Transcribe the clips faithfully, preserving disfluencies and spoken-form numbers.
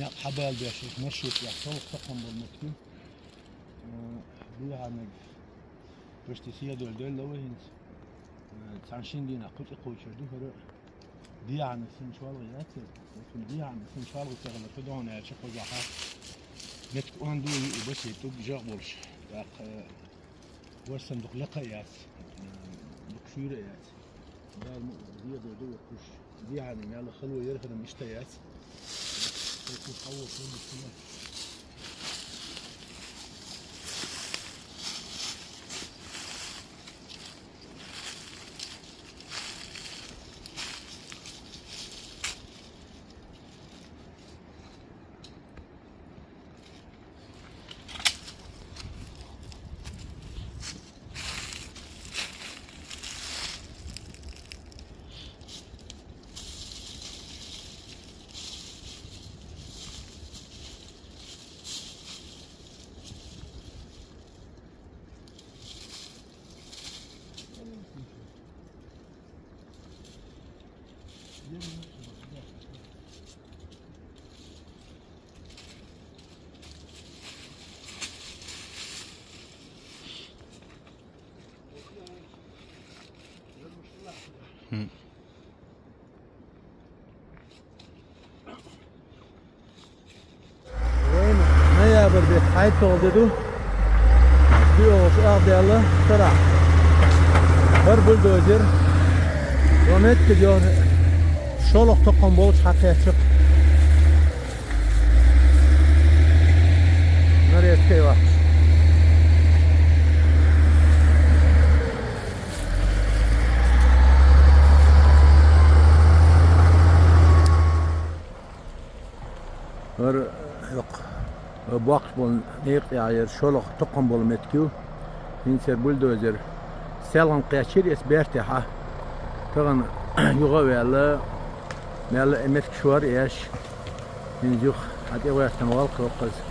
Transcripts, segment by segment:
Некъ хьабаьлла беш, маршрут яц, шолгӀа тукхам болу меттиг. Э, дехьаниг почти седой делла вай хӀинца. Э, цхьана шина дийнахь кху тӀе кхочур ду хӀара. Дехьаниг син чолгӀа яц, э, дехьаниг син чолгӀа тӀехула ца догӀун аьлча, кхузахь меттиг онда ю и басе тӀуг жагӀ болуш. ТӀаккха, э, Варсан дукха лекха а яц, дукха шуьйра а яц. Дала ма-, дехьа ду вай кхуш. Дехьаниг мел хало яра хӀара иштта яц. Вай кхуш хьавоьду хӀума ца Вайн ноябрь бетта хьайтталгӀа де ду. ДоьалгӀаш ах даьлла сарахь. ХӀара бульдозер ван меттиг йогӀу шолгӀа тукхам болчу хьакхеччакх. Нарезка йоккхуш. ХӀара, йоккха, боккхуш болу некъа тӀехь яра шолгӀа тукхам болу меттиг ю. ХӀинца хӀара бульдозер селхана кхечира эс бертехьа. Тахана юха а ваьлла, мелла а меттиг шор а еш, хӀинца юха хьан тӀе гӀоьртина валкха воккхаза.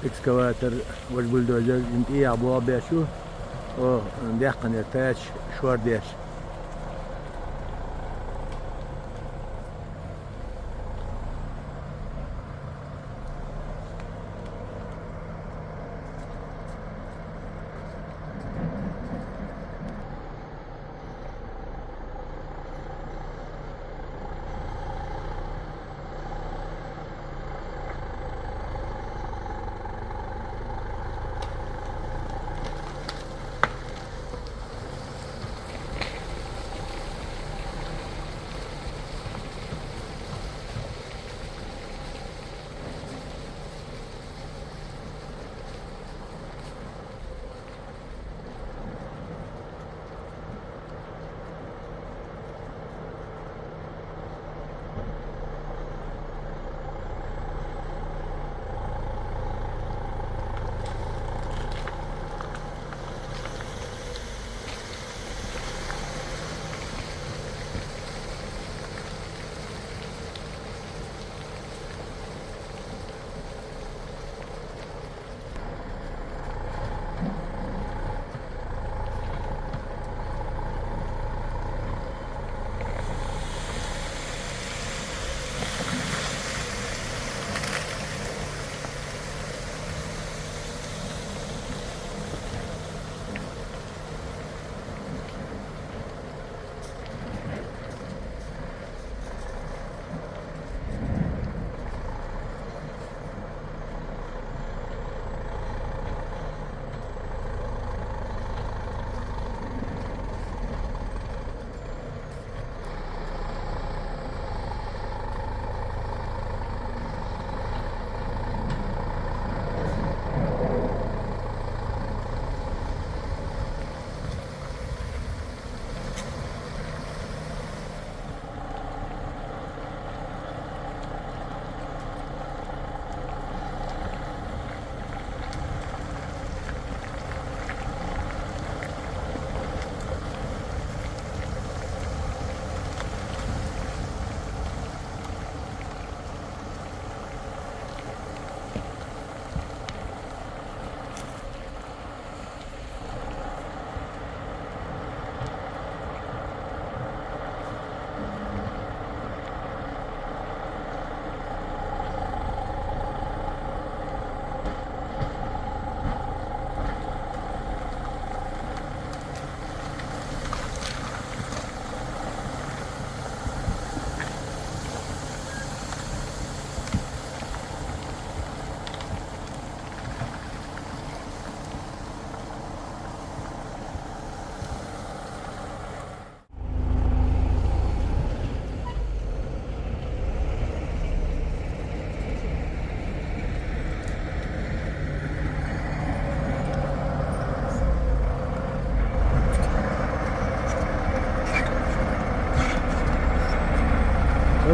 Экскаватор, важа бульдозер, ин тӀехьа богӀу беш ю, о, даьккхинера тача шор деш.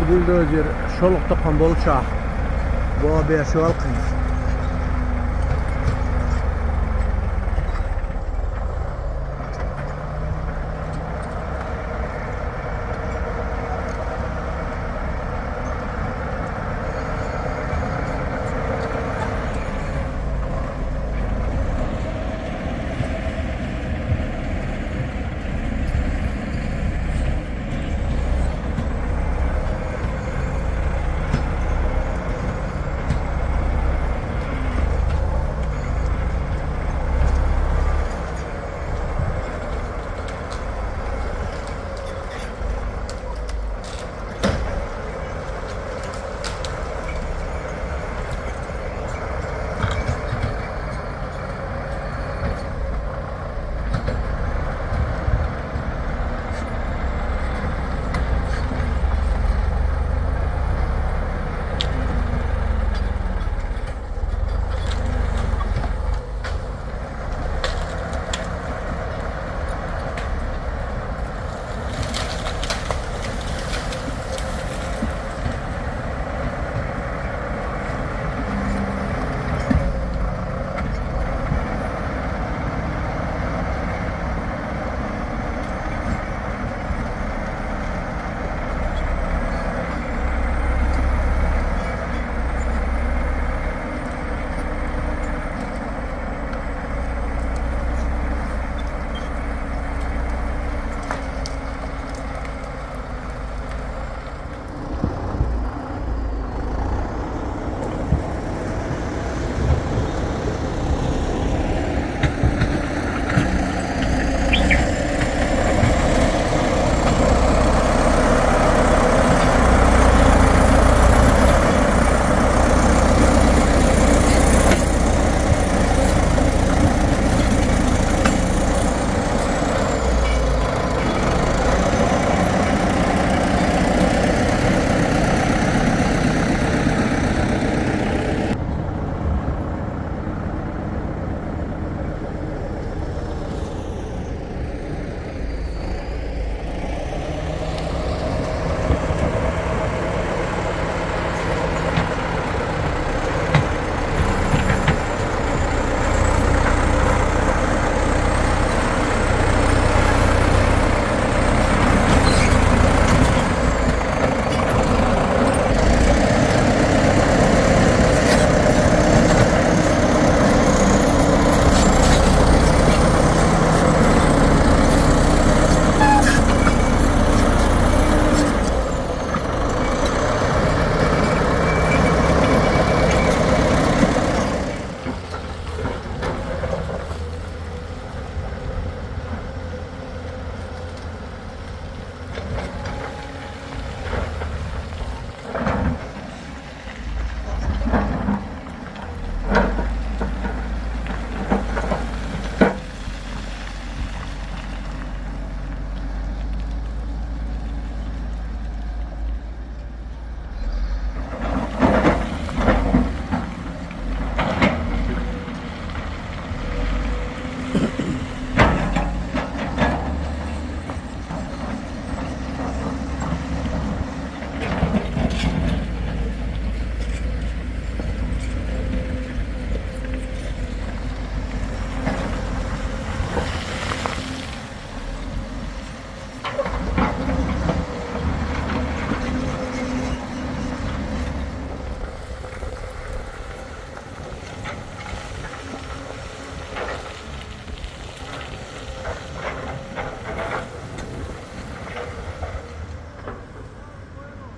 Бульдозер шолгӀа токхам болчохь боху беш йолу хӀинца.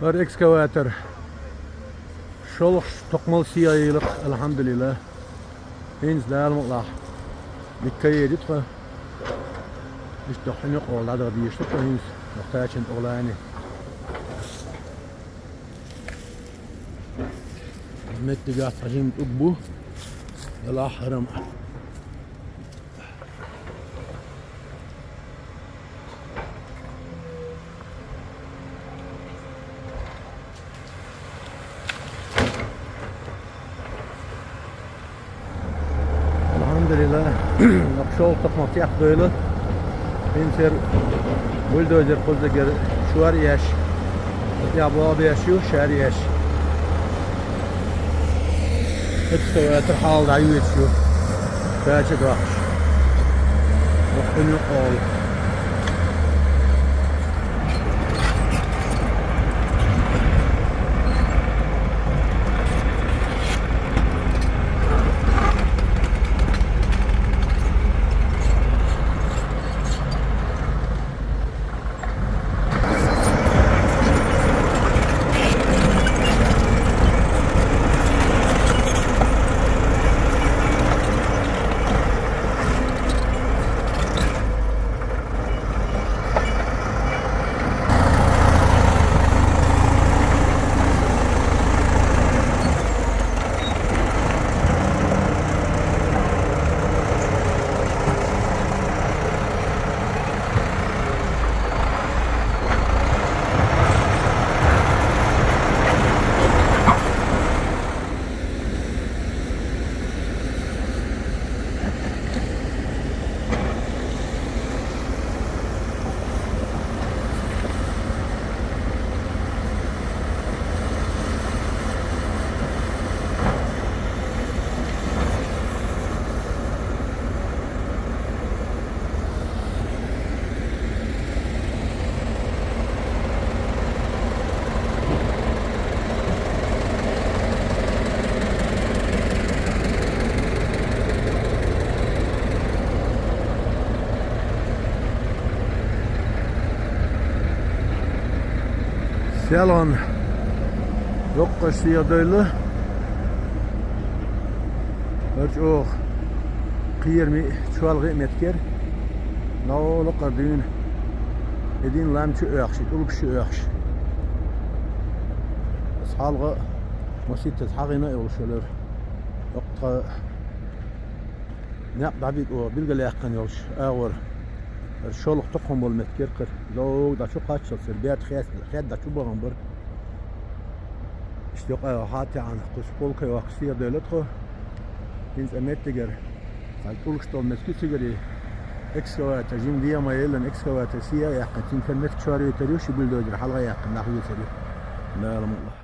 ХӀара экскаватор шолгӀа токхамал сий айилла, алхьамдулиллахӀ. ХӀинца Дала мукъалахь дика каеди тхо. Иштта хьуьнан къола дӀадала дезаш ду тхо хӀинца, тхо кхачан тӀе лайна. Меттигахь цхьа жима тӀулг бу, делахь хӀара-м. АлхьамдулиллахӀ, шолгӀа токхамах тӀехь дойла. ХӀинца хӀара бульдозер кхуззагара шор а еш, Я бо беш ю, шаьръеш. Экскаватор хьалха дӀаюьйцуш ю. Кхача дохуш. Воккхун ю къола. Селхан доккхача сиха дойла. ХӀара чӀогӀа кхераме, чолхе а меттигера. Новкъара дуьйна и дин лам чу оьхуш, и тӀулгаш чу оьхуш. Ас хьалха маситтаза хьахийна а йолуш хилар. Тхан некъ дӀабига оха билгалъяьккхина йолчу агӀор. ХӀара шолгӀа тукхам болу меттигера кхара. Ловг дӀа чу кхаччалц, хӀара баьрда хед дӀа чу бахана бара. Иштта юкъа хьа а таьӀна, кхуза полка йоккхуш сиха дойла тхо. ХӀинца а меттигера, цхьа тӀулгаш долу меттиг ю цигара, экскаватор, жима дема еллина экскаватор сиха а яьккхина, цуьнан тера меттиг чорвитар ю, ши бульдозер хьалха а яьккхина, нах вуьйцур ю. Дала мукъ лахь.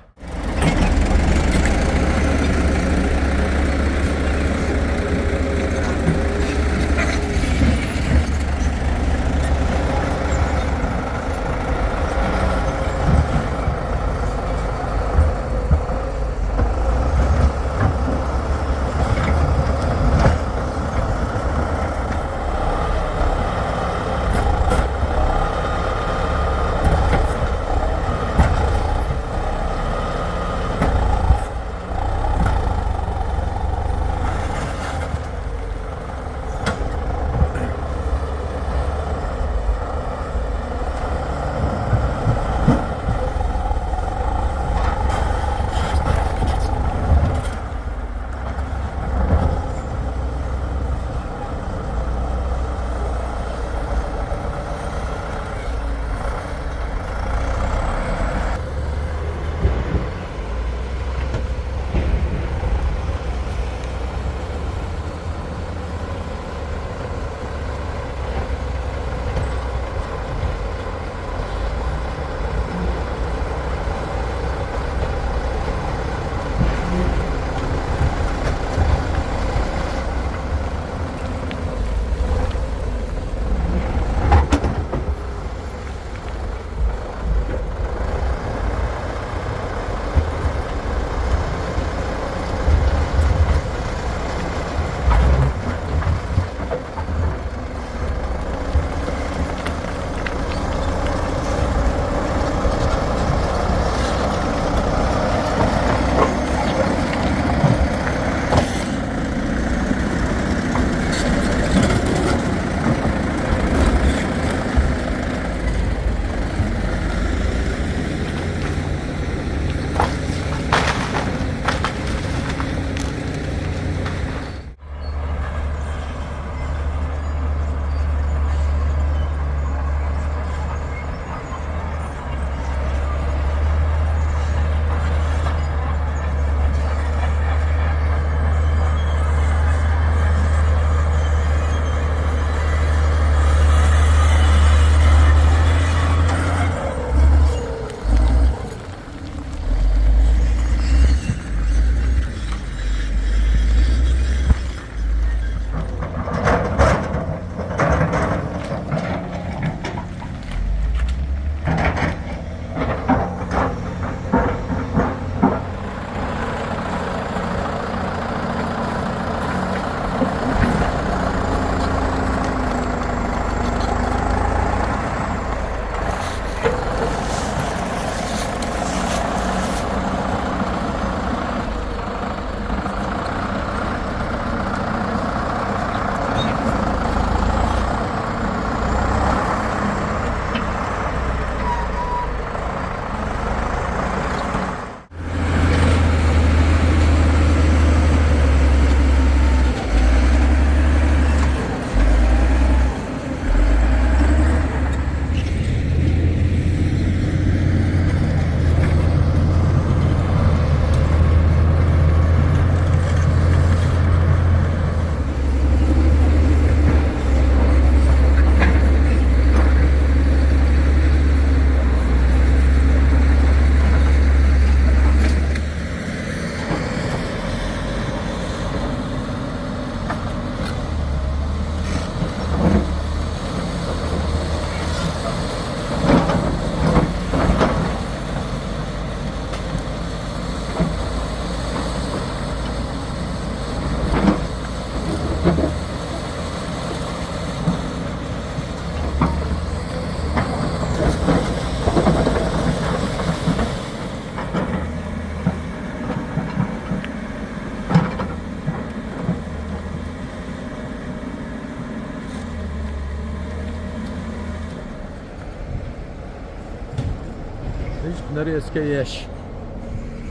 Ишт нарезка еш.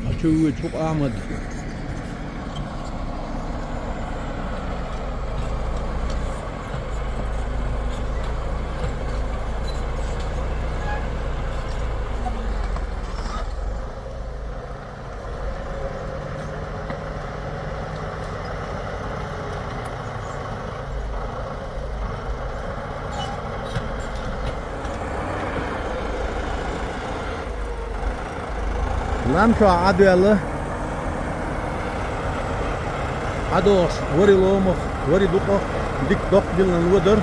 А чу вуй, чу къамат. Лам чу Ӏадвелла, ӀадогӀуш, вари ломах, вари дукъах, дика доккха диллина ло дара.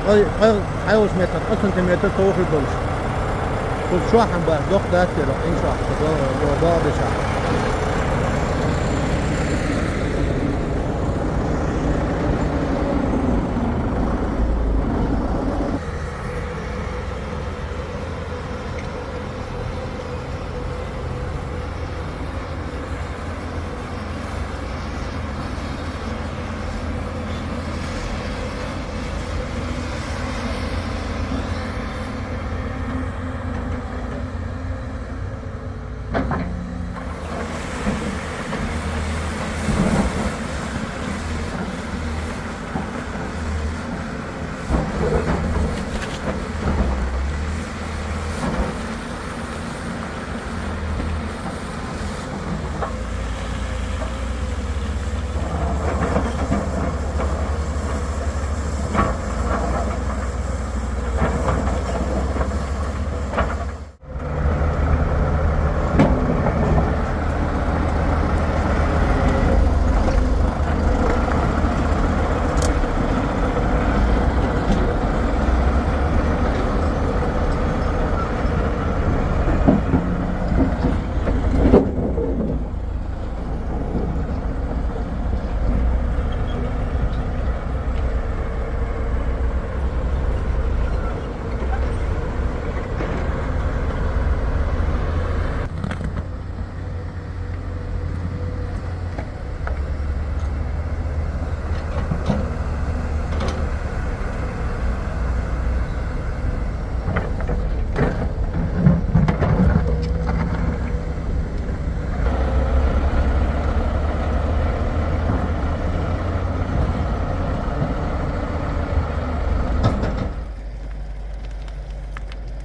Ткъа, ткъа, ткъа йолчу метр, ткъа сантиметр товхир долуш. Кхуза чохь а бац, доккха дац яра, иншаллахӀ, кхуза бо-, бо-, боху дешахь.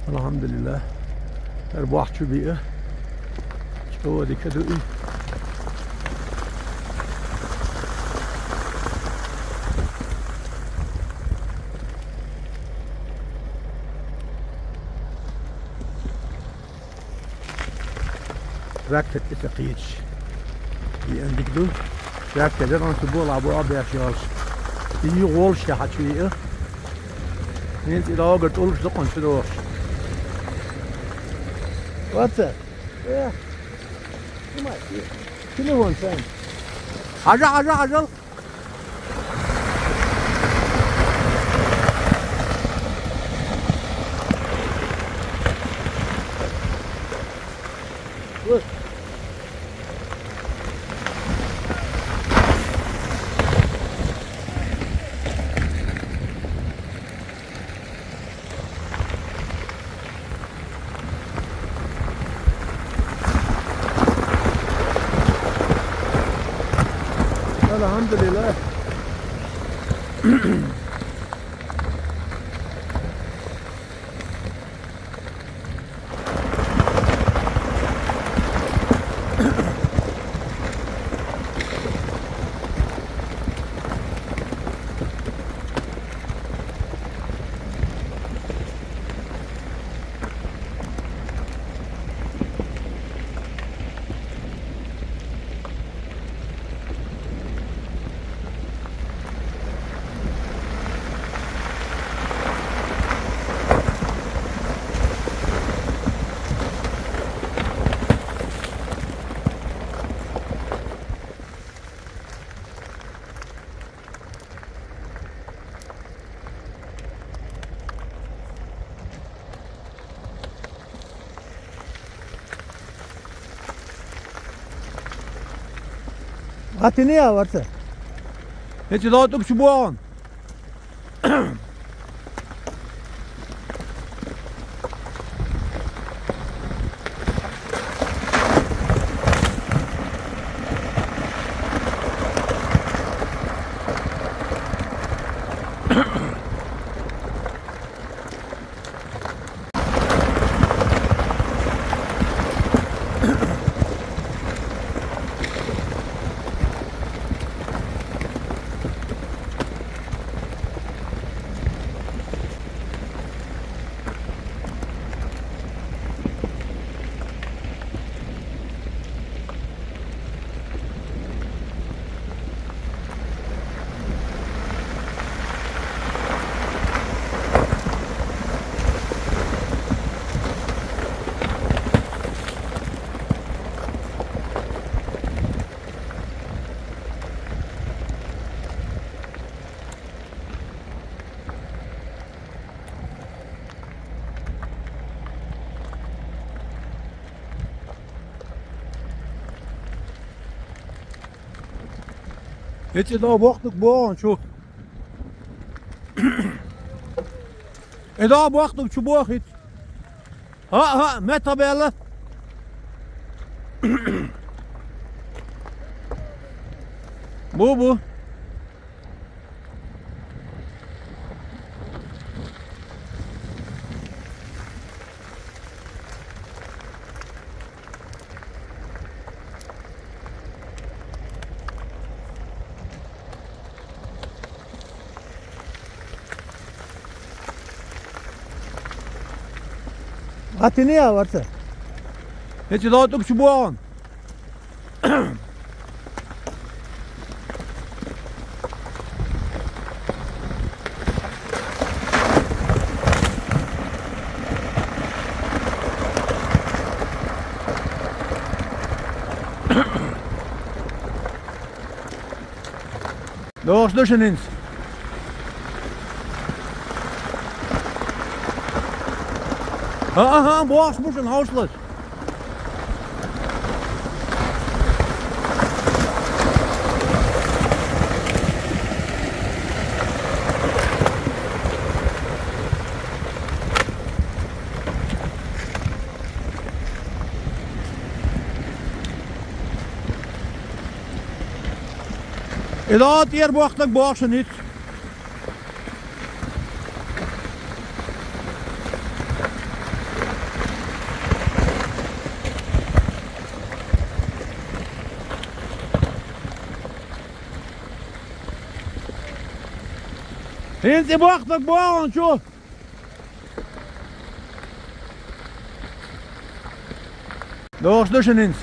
Алхьамдулиллах. ХӀара бохь чу биъа. ЧӀогӀа дика ду и. Трактор тӀе ца кхийчаш. И андиг ду. Трактор деран цу болахь бу а беш йолуш. И гӀолаш тӀе хьачу йиъа. ХӀинца и догар тӀулгаш дукъан чу дохуш. Ваца. Э. Снимай. Телефон сайн. Хьажа, хьажа, хьажал. الحمد لله. Atini ya varsa. Hiç daha tutup şu bu an. Hiç daha baktık bu an şu. E daha baktık şu bu hiç. Ha ha, me tabela. Bu bu. Atini ya varsa. Hiç daha tutup şu bu an. Doğrusu düşünün. Ha ha, boş boşun, hauslus. Edat yer boşluk boşun hiç. Hinzi boşluk boşun şu. Doğrusu düşünün.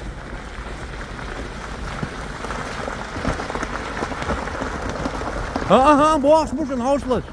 Ha ha, boş boşun, hauslus.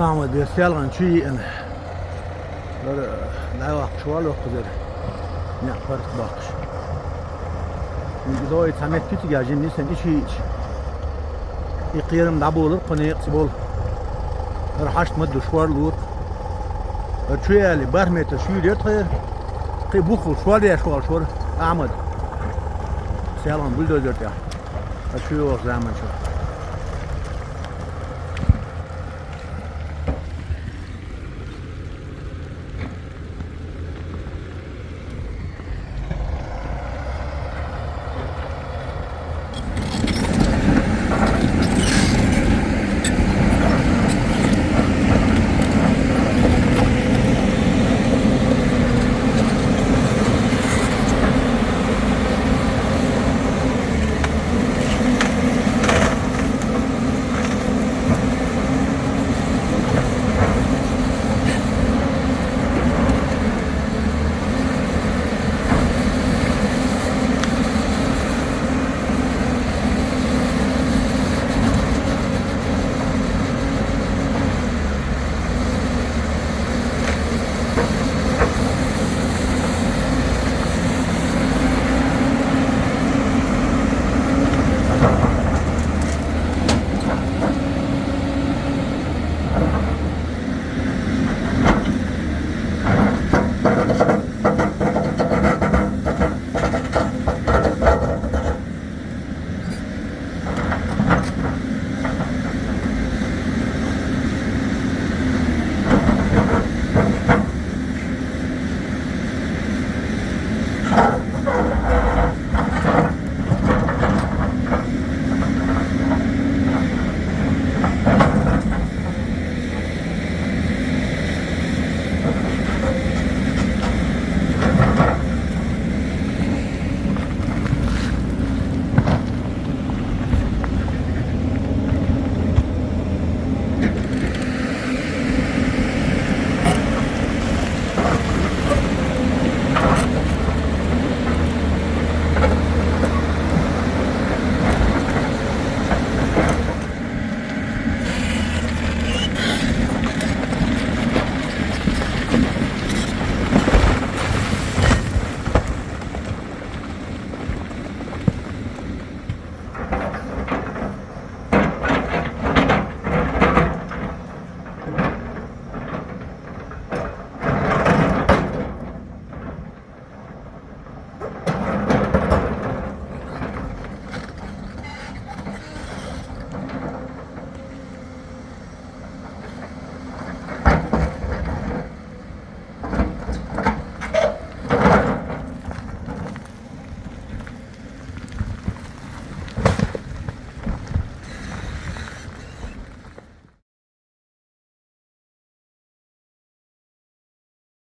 Ахьмад, бес селгӀан чу йиъна. Ара, дӀаваккхаш валла кхузара. Некъ паргӀатбоккхуш. Дой цхьа метте цига жимма нисана ича йиъча. И кхерам дӀаболар, кхо некъаца бола. Ара хьашт ма душвар лург. Ара чу яли, барх метр шуьйра яр тхера. Кхы буххал швар яш волаш вара Ахьмад. СелгӀан бульдозер тӀехь. Ара чу йогӀу заман чу.